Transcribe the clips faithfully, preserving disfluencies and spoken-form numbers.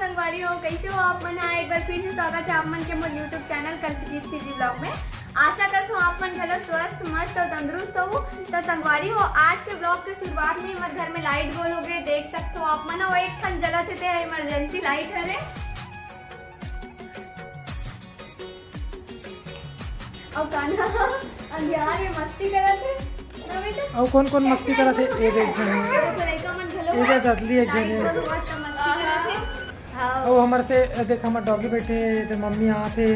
संगवारी हो, कैसे हो आप मन? हाँ, एक बार फिर से स्वागत है आप मन के मोर YouTube चैनल कल्पजीत सीजी ब्लॉग में। आशा करत हूँ आप मन घलो स्वस्थ, मस्त और तंदुरुस्त हो। तो संगवारी हो, आज के ब्लॉग के शुरुआत में हमर घर में लाइट गोल हो गए, देख सकते हो आप मन। वो एक ठन जलत हे, ते इमरजेंसी लाइट हरे। अउ कान्हा अंधियार में मस्ती करत हे ना बेटा? अउ कौन कौन मस्ती करत हे? ये देख झन हे। देखो, लइका मन घलो ये देख दतली एक झन हे। लाइट गोल मस्त मस्ती करत हे। हाँ। अउ हमर से देख, हमर डॉगी बैठे हे, ते मम्मी आत हे।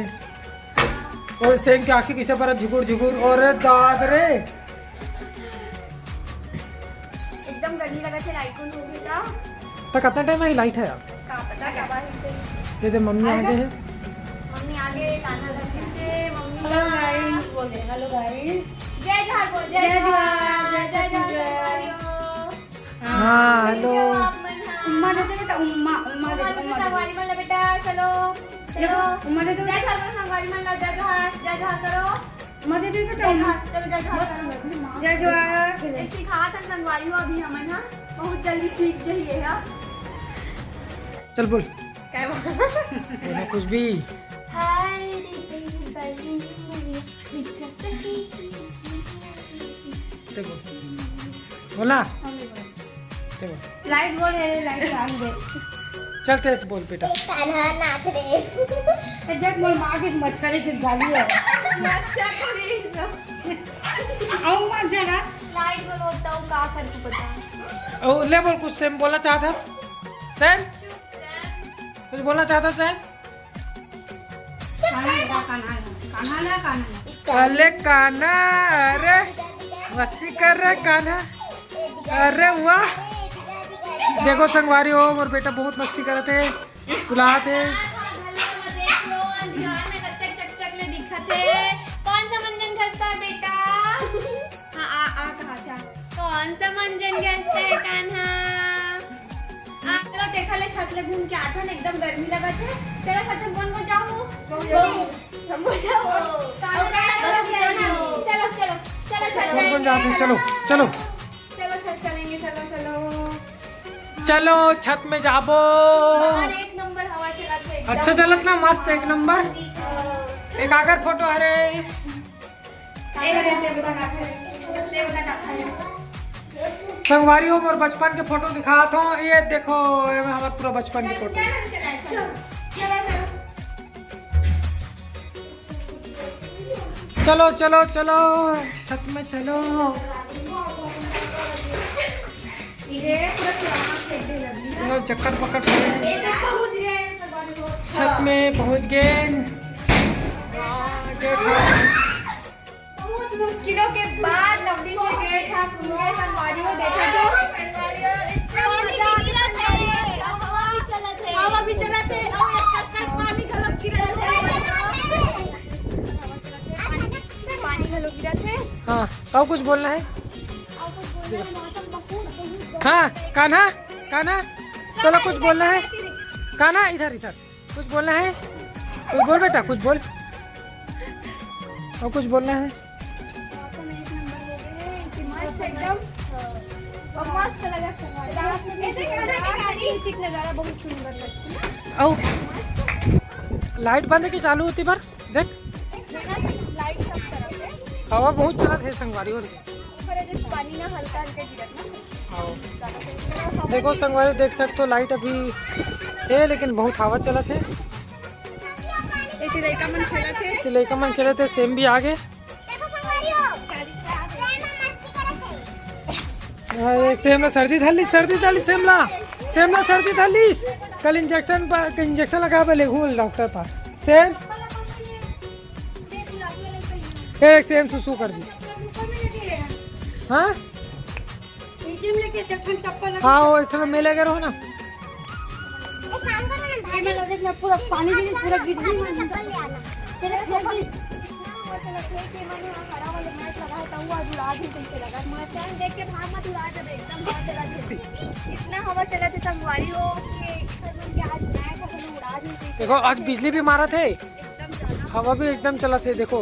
और सेम के आँखी किसे पर झुकुर झुकुर। और दाद रे। एकदम गर्मी लगत हे, लाइट गुल हो गई था। तो कितना टाइम आई लाइट है यार? का पता कब आई। ये दे मम्मी आ गए हैं। मम्मी आ गए, कान्हा घर से। मम्मी हेलो गाइस, बोले हेलो गाइस। जय जोहार बोल, जय जोहार, जय जोहार। हाँ, हेलो। आप मन हाँ। उम्मा दे दे बेटा, उम्मा, उम्मा दे दे, संगवारी मन ला बेटा, चलो, चलो। उम्मा दे दे। जय जोहार, संगवारी मन ला, जय जोहार, जय जोहार करो। मजे दे बेटा। जय जोहार, चलो, जय जोहार करो। जय जोहार। एक सिखात हन संगवारी हो अभी हमन हा, बहुत जल्दी सीख जाइए हा। चल बोल। क्या बोल? बोला कुछ भी। हाय रे बेबी, बिच्छू सही चीज। ते बोल। बोला। हम नहीं बोला। ते बोल। लाइट बोल है, लाइट चालू है। चल तेज बोल बेटा। ए कान्हा नाच रे। ए देख मोर माँ के मच्छर के गाली है। मच्छर तो नहीं है। आऊ मच्छर ना। लाइट बोल होता हूँ का कर तू पता। ओ ले बोल कुछ सेम बोलना चाहता है। सेम? चुप सेम। कुछ बोलना चाहता है सेम? कान्हा ना, कान्हा ना, कान्हा ना, कान्हा ना। अरे कान्हा, अरे मस्ती कर रहा है कान्हा। अरे वाह, देखो संगवारी हो, मोर बेटा बहुत मस्ती करत हे, बुलात हे। देख लो, अंधियार में कब तक चकचक ले दिखत हे। कौन सा मंजन घसता है बेटा? हाँ, आ, आ कहा था। कौन सा मंजन घसता है कान्हा? आ, चलो देखा ले, छत ले घूम के आथन, एकदम गर्मी लगत हे। चलो सब झन कोन कोन जाहू? हम जाहू। चलो, चलो, चलो, चलो छत कोन कोन जाएंगे, जाते हैं? चलो, चलो। चलो। चलो छत चलेंगे, चलो, चलो। चलो छत में जाबो। बाहर एक नंबर हवा चलत हे, एकदम। अच्छा चलत ना, मस्त एक नंबर। हाँ। एक आगर फोटो हरे। संगवारी हो, मोर बचपन के फोटो दिखात हो। ये देखो, ये हमार पूरा बचपन के फोटो। चलो, चलो, चलो, छत में चलो। ये पूरा पुराना खेत है, लगता है। चक्कर पकड़। ये देखो, पहुंच गए। छत में पहुंच गए। बहुत मुश्किलों के बाद लवली से गेट हा खुल गए। संगवारी हो, देखा तो पानी भी गिरत है, हवा भी चलत है, हवा भी चलत है और एक चक्कर पानी गलत गिरत है। पानी घलो गिरत है। हाँ, और कुछ बोलना है? और कुछ बोलना है? मौसम बहुत, बहुत हाँ, कान्हा, कान्हा, चलो कुछ बोलना है? कान्हा, इधर, इधर। कुछ बोलना है? कुछ बोल बेटा, कुछ बोल। और कुछ बोलना है? मौसम एक नंबर हो गए, मस्त एकदम। और मस्त लगा सब। रात में भी ऐसे लगा, प्राकृतिक नजारा बहुत सुंदर लगता है। आओ। लाइट बंद है कि चालू होती बार? देख। लाइट सब तरफ है। हवा बहुत चलत है संगवारी हो रही। ऊपर है जैसे पानी ना हल्का हल्का गिरत ना। हाँ। देखो संगवारी, देख सकते हो लाइट अभी है लेकिन बहुत हवा चलत है। एक लइका मन खेलत हे। एक लइका मन खेलत हे, सेम भी आ गे। अरे सेम ला सर्दी धर ली, सर्दी धर ली सेम ला, सेम ला सर्दी धर ली। कल इंजेक्शन पर, इंजेक्शन लगा बर लेगहूं डॉक्टर पास। सेम। ए सेम सुसु कर दी। हाँ। नीचे में लेके एक ठन चप्पल लगा। हाँ, वो एक ठन में लगे रहो ना। ये मैं लगे ना, पूरा पानी भी पूरा गिर गई। तेरे फेंक दी। इतना हवा चलत हे संगवारी हो कि घर मन के आज मैच अपन उड़ा दी। देखो, आज बिजली भी मारत हे, एकदम ज्यादा। हवा भी एकदम चलत हे। देखो,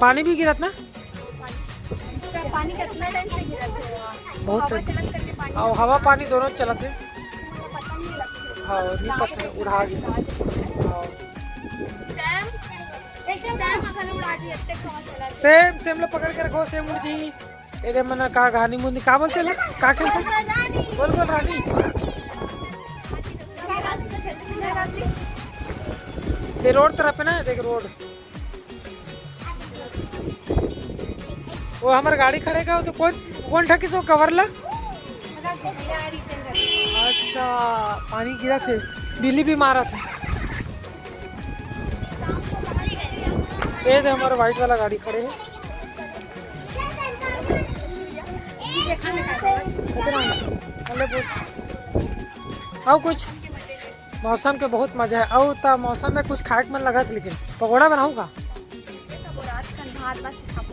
पानी भी गिरत ना। तो पानी कितना टाइम से गिरत हे? बहुत हवा टाइम। चलत करके पानी और हवा पानी दोनों चलत हे। पता नहीं लगता। हाँ, नहीं पता, उड़ा गया। हाँ। सैम, सैम अखन उड़ा जी, अत्ते कहाँ चला गया? सैम, सैम ला पकड़ के रखो, सैम उड़ जी। ए दे मना का घानी मुंदी का बोलते ला? का खेलते? बोल, बोल रानी। ये रोड तरफ है ना, देख रोड। वो हमर गाड़ी खड़े का, वो तो कौन, कौन ठकिस वो कवर ला? अच्छा, पानी गिरा थे, बिजली भी मारा था। ये दे हमर व्हाइट वाला गाड़ी खड़े है। अउ कुछ मौसम के बहुत मजा है। अउ त मौसम में कुछ खाए के मन लगत, लेकिन पकौड़ा बनाऊ का?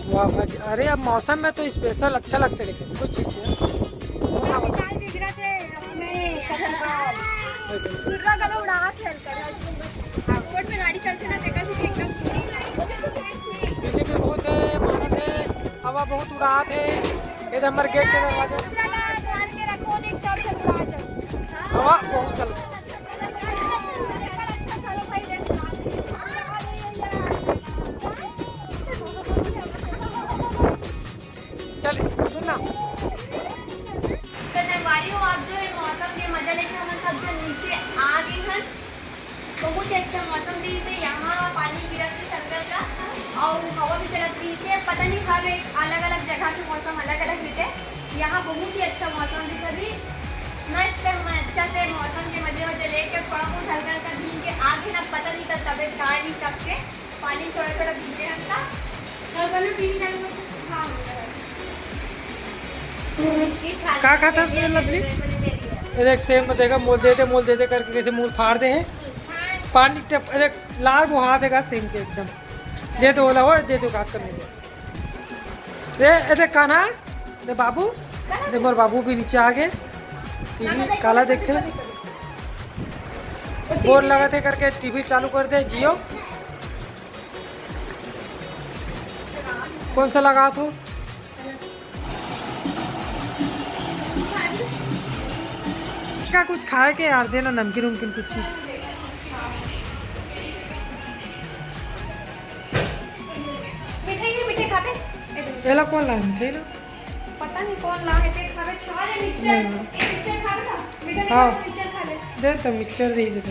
वाह भाजी, अरे अब मौसम में तो स्पेशल अच्छा लगता है, लेकिन कुछ चीज है। रोड में गाड़ी चलते ना, तेकर से एकदम बिजली भी बहुत है, मारत है, हवा बहुत उड़ात है। ये तो हमर गेट के दरवाजा। दूसरा ला झाड़ के रखो, नहीं सब से उड़ा जाओ। हवा बहुत चल। चल, सुन ना। तो संगवारी हो, आप जो है मौसम के मजा लेके हमन सब जन नीचे आ गए हैं। बहुत ही अच्छा मौसम रहिस हे, यहाँ पानी गिरत हे संगल का, और हवा भी चलत रहिस हे। पता नहीं, हर एक अलग-अलग जगह के मौसम अलग-अलग रहिथे। यहाँ बहुत ही अच्छा मौसम रहिस हे अभी, मस्त हम अच्छा से मौसम के मजे वजे लेके थोड़ा बहुत हल्का हल्का भीग के आ गए ना, पता नहीं था तबीयत का नहीं सबके, पानी में थोड़ा थोड़ा भीगे हम था। का खाता से लवली? ये देख, सेम में देखा, मोल दे दे, मोल दे दे करके कैसे मोल फाड़ दे है। पानी टप, ए देख, लाल बुहा देगा सेम के एकदम। दे दो ओला, हो दे दो, बात करने दे। ए, ए देख कान्हा, दे बाबू, दे मोर बाबू भी नीचे आ गए। टीवी काला देखे, बोर लगा थे करके टीवी चालू कर दे जियो। कौन सा लगा तू? का कुछ खाए के यार, देना नमकीन उमकीन कुछ चीज। मिठाई नहीं, मिठाई खाबे? एला कौन लाए मिठाई ना? पता नहीं कौन ला है, ते खाबे, खा ले मिक्सचर। नहीं। ए, मिक्सचर खाबे ना? मीठा मीठा हाँ। मिक्सचर खा ले। दे तो मिक्सचर दे दे।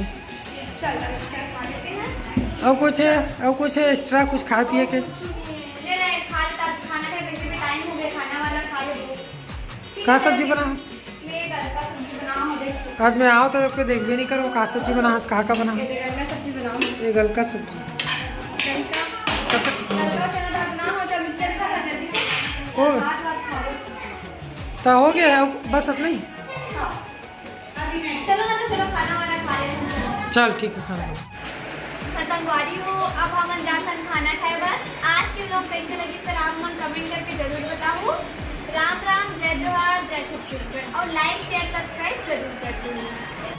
चल, अब मिक्सचर खा लेते हैं। और कुछ है, और कुछ है एक्स्ट्रा कुछ खाए पिए के? कुछ नहीं है। ले ले, खा ले, ताकि खाना खाए, वैसे भी टाइम हो गया, खाना वाला खा ले। ठीक का है, सब्जी बना? मैं कल का सब्जी बना हूँ, देख। आज मैं आओ तो आपको देख भी नहीं करो, का सब्जी बना, आज का, का बना? ये गल का सब्जी बना हूँ। ये गल का सब्जी। गल का, गल का चना दाल बना हो, चल मिक्सचर खा ले जल्दी से। ओ। भात वात खा लो। तो हो गया, अब बस इतना ही। हाँ। चलो ना, तो चलो खाना वाना खा लेते हैं। चल ठीक है, खाना खा। तो संगवारी हो, अब हमन जाथन खाना खाए बर। आज के vlog कैसे लगिस, आप मन comment करके जरूर बताहू। राम राम, जय जोहार, जय छत्तीसगढ़, और like, share, subscribe जरूर कर दू।